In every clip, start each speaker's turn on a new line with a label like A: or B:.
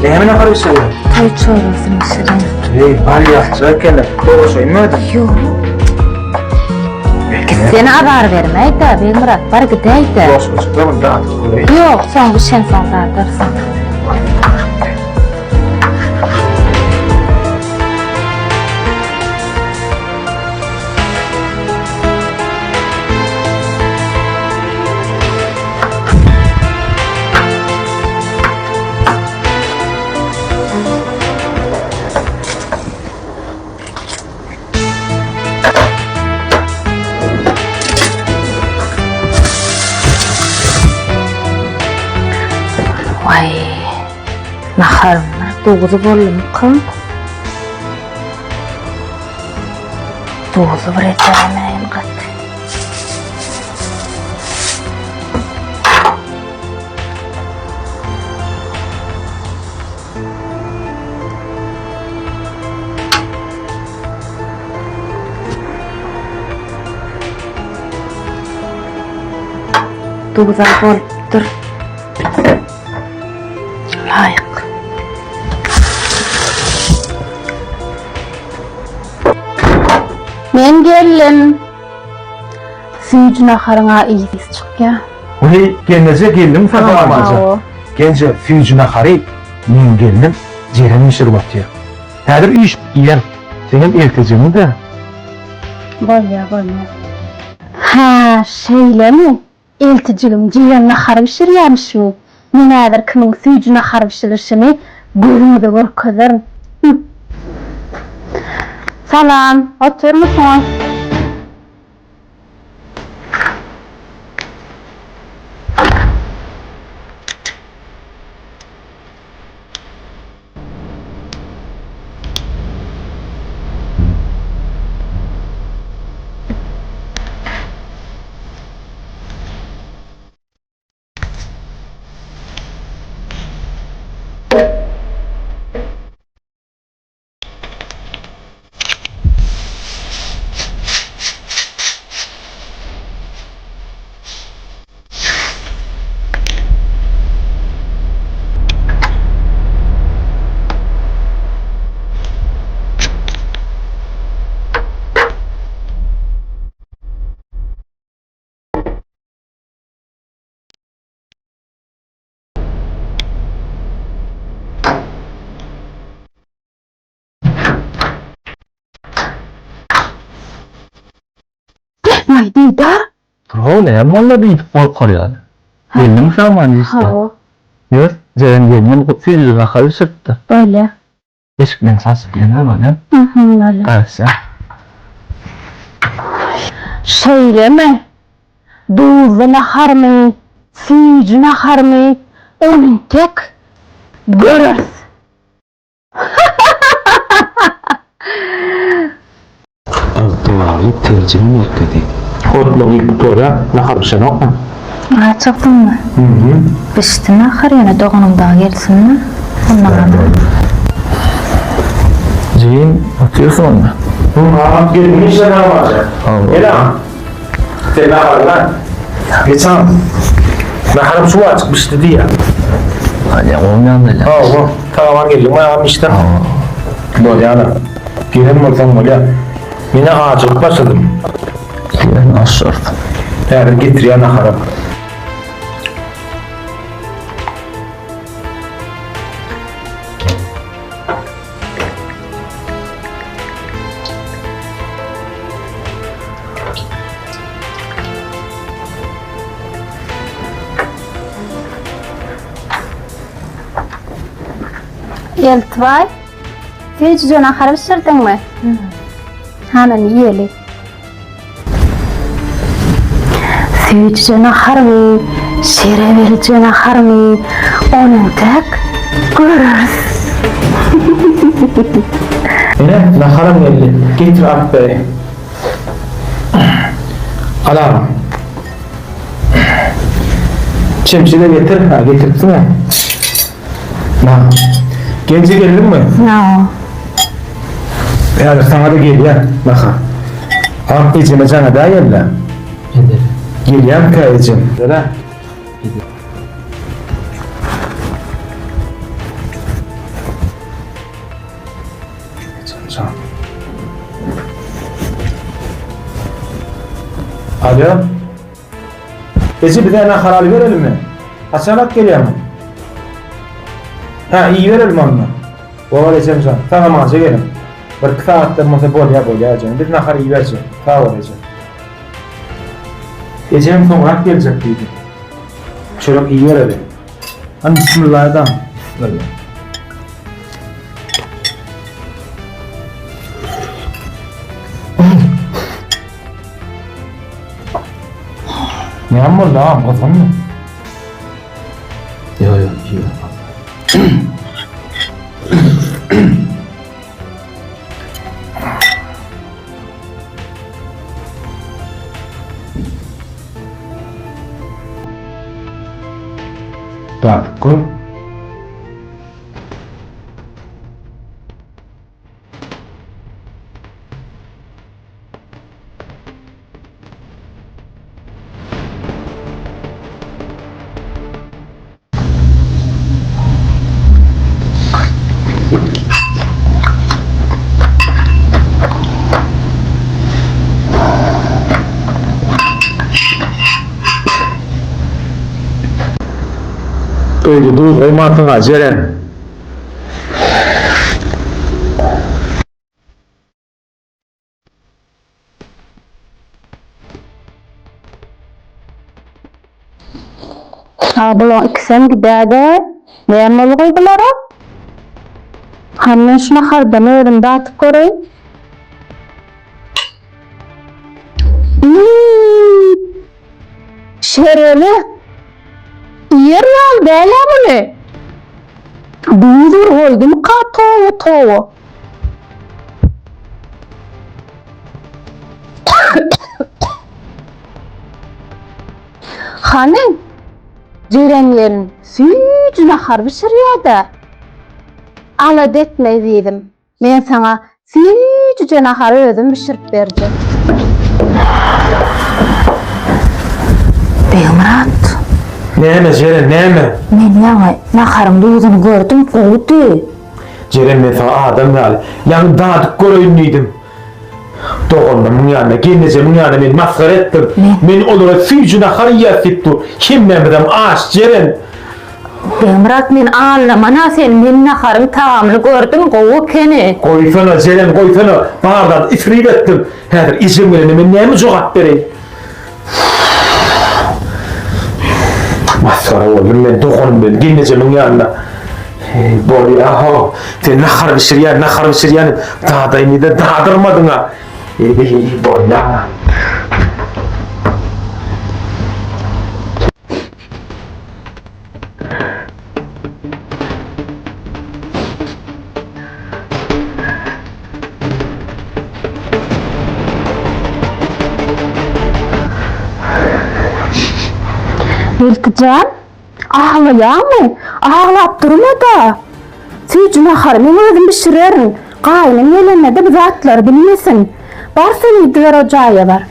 A: Näme nahar bişirýäň?
B: Toý çorbasyny bişirýän.
A: Eý, bal ýakjak ekeni. Dolaşaýynmy özüm?
B: Ýok. Gitsene azar bermäý-dä, Begmyrat, bar gidäý-dä.
A: Dolaşmaçykda muny dadyp göreýin.
B: Ýok, soň bişensoň dadarsyň. Waý, naharym bir duzy boldumyka? Duzy bir edäýmäýin gaty. Duza bolupdyr. Laýyk. Men geldim. Süýji naharyňa ysy çykýa.
A: Weý, gelneje geldiňmi sagalamaja? Genje süýji nahary meň gelnim Jeren bişirip otyr. Häzir üýşüp iýeris. Seňem eltejegiň-dä.
B: Bolýa, bolýa. Hä, şeýlemi? Eltijigim Jeren nahar bişirýämişmi? Men häzir kimiň süýji nahar bişirişini gözüňize görkezerin. Hü. Salam, otyrmysyňyz? Waý Didar!
C: Bro, näme boldy diýip gorkar ýaly. Geldiňmi sagman işden?
B: Hawa.
C: Ýör, Jeren gelnem süýji nahar bişiripdir.
B: Bolýa.
C: Eşiklerini çalşyp gelme bolýa.
B: Mhm, bolýa.
C: Garaşýan.
B: Şeýlemi? Duzly naharmy, süýji naharmy, ony entek göreris.
C: Ygtybarly terjime merkezi.
A: Otlaň iýip gutarýar, nahar bişenokmy?
B: Açykdyňmy? Bişdi nahar ýöne doganym dagy gelsin-de, ondan alaryn.
C: Jigim, otyrsyň onda?
A: Agam geldiňmi işden agam? Gel agam. Sen naharyňa. Geç agam. Naharym şu wagtjyk bişdi diýýär.
C: Hany oň ýanynda ýa.
A: Hawa, tagaman geldiňmi agam işden?
C: Hawa.
A: Bolýar-a. Gelen bolsaň bolýar. Men-ä ajygyp başladym.
C: Sen aşyrsyň.
A: Häzir getirýän naharam.
B: Eltbaý, süýjüje nahar bişirdiňmi? Hany iýeli. Süýjüje naharmy, şerebelije naharmy, ony entek göreris.
A: Ine, naharam geldi. Getir alyp bereýin. Al agam. Çemçe-de getir. Ha, getiripsiň-ä. Na. Genje geldiňmi?
B: Hawa.
A: Häzir saňa-da gelýär nahar. Agam ejeme jaň edäýeli-dä.
C: Eder.
A: Gelýärmikä ejem? Eder-ä.
C: Eder.
A: jan. Alo. Eje bize nahar alyberelimi? Haçanrak gelýäňiz? Hä, iýiberelim onda. Bor ejem jan, sag-amanja geliň. Birki sagatdan bolsa bolýa, bolýa ejem. Biz nahar iýiberjek. Sag bol eje. Ejem soňrak geljek diýdi. Çörek iýibereli. Hany bismillah edam. Bismillah. Näme boldy agam, gyzgynmy?
C: Ýok, ýok, ýok.
A: Dadyp gör. Öýde duz goýmansyň-a, Jeren.
B: Ha bulaň ikisem gidäde. Näme bolgy bulara? Hany men şu nahardan özüm datyp göreýin. Iiii. Şereli. Iýer ýaly däl-ä muny. Duz bir goýdumyka towa towa. Hany, Jeren gelin süýji nahar bişirýär-dä. Alada etme ezizim, men saňa süýjüje nahary özüm bişirip berjek. Begmyrat.
A: Näme, Jeren, näme?
B: Men ýaňy naharyň duzuny gördüm, gowudy.
A: Jeren men saňa adam ýaly, ýaňy dadyp göreýin diýdim. Doganlarymyň ýanynda, gelnejemiň ýanynda meni masgara etdiň. Men olara süýji nahar iýýäs diýip dur. Hemmämizem aç, Jeren.
B: Begmyrat men aldaman-a seni, men naharyň tagamyny gördüm, gowy ekeni.
A: Goýsana, Jeren, goýsana. Bar zady isrip etdiň. Häzir ejem gelende men näme jogap bereýin? Masgara boldum men doganym bilen gelnejemiň ýanynda. Heý, bolýa-how. Sen nahar bişirýän, nahar bişirýän diýip, dadaýyn diýde dadyrmadyň-a. Eý, bolýa.
B: Belkijan, aglaýaňmy? Aglap durma-da. Süýji nahary men özüm bişirerin. Gaýynyň gelende-de bu zatlary bilmesin. Bar sen gidiber o jaýa bar.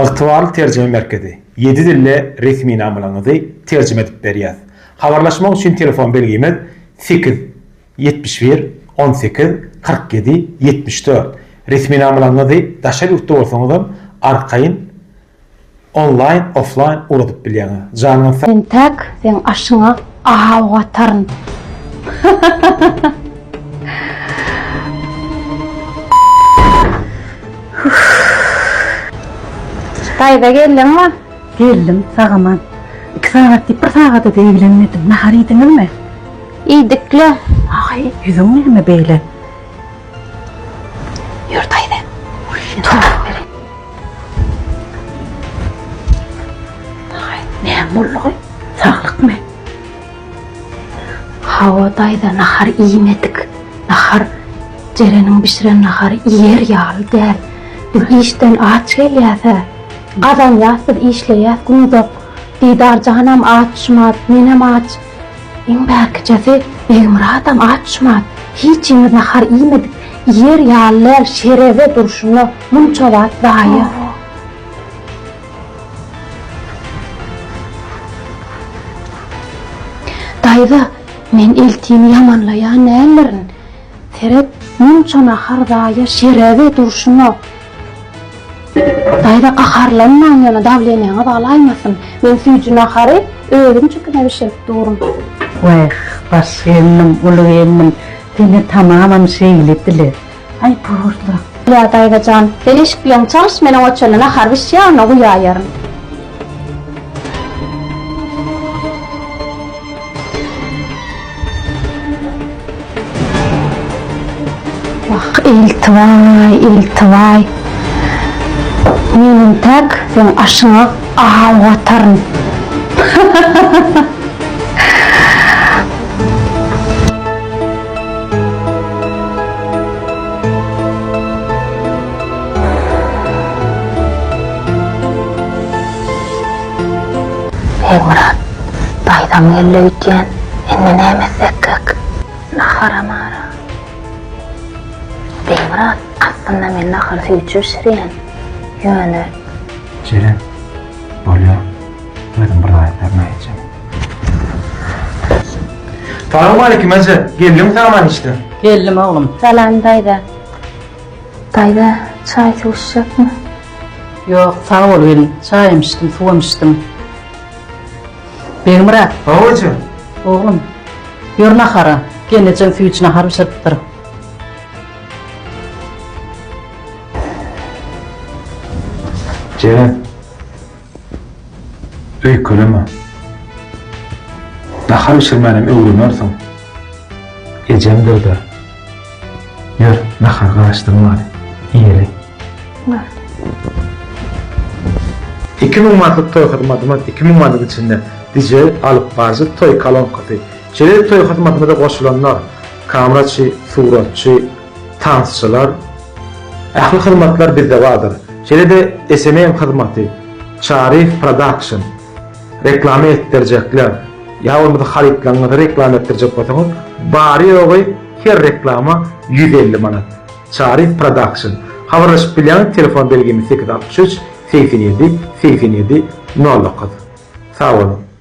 A: Ygtybarly terjime merkezi, ýedi dilde resminamalaryňyzy terjime edip berýäs. Habarlaşmak üçin telefon belgimiz 8 71 18 47 74. Resminamalaryňyzy daşary ýurtda bolsaňyzam arkaýyn Onlaýn, oflaýn ugradyp bilýäňiz. Janyňyz sag.
B: Entäk seň aşyňa aw gataryn. Daýza geldiňmi?
D: Geldim, sag-aman. Iki sagat diýip bir sagada-da eglenmedim. Nahar iýdiňizmi?
B: Iýdik-le.
D: Aý, ýüzüň näme beýle?
B: Ýör daýza. Toba bereýin.
D: Aý, näme boldugy? Saglykmy?
B: Hawa daýza, nahar iýmedik. Nahar Jereniň bişiren nahary iýer ýaly däl. Biz işden aç gelýäs-ä. Gazanýas biz, işleýäs gün uzak. Didar janam aç şumat, menem aç. Iň bärkijesi Begmyradam aç şumat. Hiçimiz nahar iýmedik. Iýer ýaly däl, şerebe durşuna munça zat zaýa. Daýza, men eltimi ýamanlaýan däldirin. Seret, munça nahar zaýa şerebe durşuna. Daýza gaharlanmaň ýöne dawleniýaňyz galaýmasyn. Men süýji nahary özümçikine bişirip durun.
D: Wah, baş gelnim, uly gelnim, seni tamamam şeýle dile. Aý, borla.
B: Ýa daýza jan, sen eşikleňi çalyş, men oňa çenli nahar bişýär, onda guýaýaryn. Wah, Eltibaý, Eltibaý. Men entäk seň aşyňa aw gataryn. Begmyrat, daýzam geldi öýdýän, indi näme etsekkäk? Naharam ara. Begmyrat, aslynda men nahar süýji bişirýän, ýöne.
A: Jeren, bolýa, özüm bir zat ederin aýyjam. Salowmaleýkim eje, geldiňmi sag-aman işden?
D: Geldim oglum.
B: Salam daýza. Daýza, çaý-suw içjekmi?
D: Ýok, sag bol gelin. Çaýam içdim, suwam içdim. Begmyrat.
A: Hawa eje.
D: Oglum, ýör nahara. Gelnejeň süýji nahar bişiripdir.
A: Jeren. Öýkeleme. Nahar bişirmänem öwrenersiň. Ejemdir-dä. Ýör, nahar garaşdyrmaly. Iýeli. 2000 manatlyk toý hyzmatymyz 2000 manadyň içinde DJ alyp baryjy toý kolonkasy. Şeýle-de toý hyzmatymyza goşulanlar, kameraçy, suratçy, tansçylar, ähli hyzmatlar bizde bardyr. Şeýle-de SMM hyzmaty, Çaryýew Production, reklama etdirjekler, ýa bolmasa harytlaryňyzy reklama etdirjek bolsaňyz, bary-ýogy her reklama 150 manat. Çaryýew Production. Habarlaşyp bilýäňiz telefon belgimiz 863 87 87 09. Sag boluň.